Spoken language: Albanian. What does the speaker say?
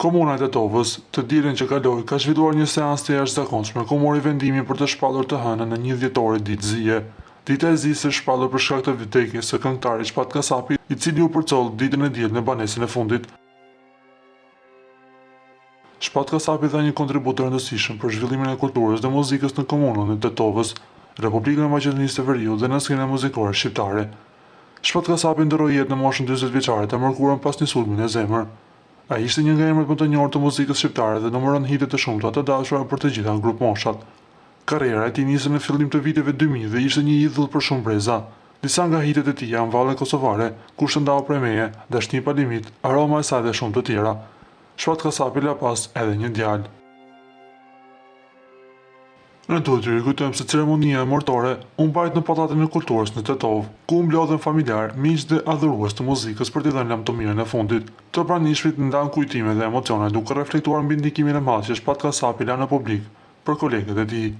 Komuna e Tetovës, të dielën që kaloi, ka zhvilluar një seancë të jashtëzakonshme ku mori vendimin për të shpallur të hënën e 1 dhjetorit ditë zie. Dita e zisë është shpallur për shkak të vdekjes së këngëtarit Shpat Kasapi, i cili u përcoll ditën e diel në banesën e fundit. Shpat Kasapi dha një kontribut të rëndësishëm për zhvillimin e kulturës dhe muzikës në komunën e Tetovës, Republikën e Maqedonisë së Veriut dhe në skenën muzikore shqiptare. Shpat Kasapi ndërroi jetë në moshën 40 vjeçare të mërkurën pas një sulmi në zemër. Ai ishte një nga emrat më të njohur të muzikës shqiptare dhe numëron hite të shumta të dashura për të gjitha grupmoshat. Karriera e tij nisi në fillim të viteve 2000 dhe ishte një idhull për shumë breza. Disa nga hitet e tij janë Valle Kosovare, Kush të ndau prej meje, Dashni pa limit, Aroma e saj dhe shumë të tjera. Shpat Kasapi la pas edhe një djalë. Ne duhet t'ju rikujtojmë se ceremonia mortore u mbajt në Pallatin e Kulturës në Tetovë, ku u mblodhën familjarë, miq dhe adhurues të muzikës për t'i dhënë lamtumirën e fundit. Të pranishmit ndanë kujtime dhe emocione duke reflektuar mbi ndikimin e madh që Shpat Kasapi la në publik për kolegët e tij.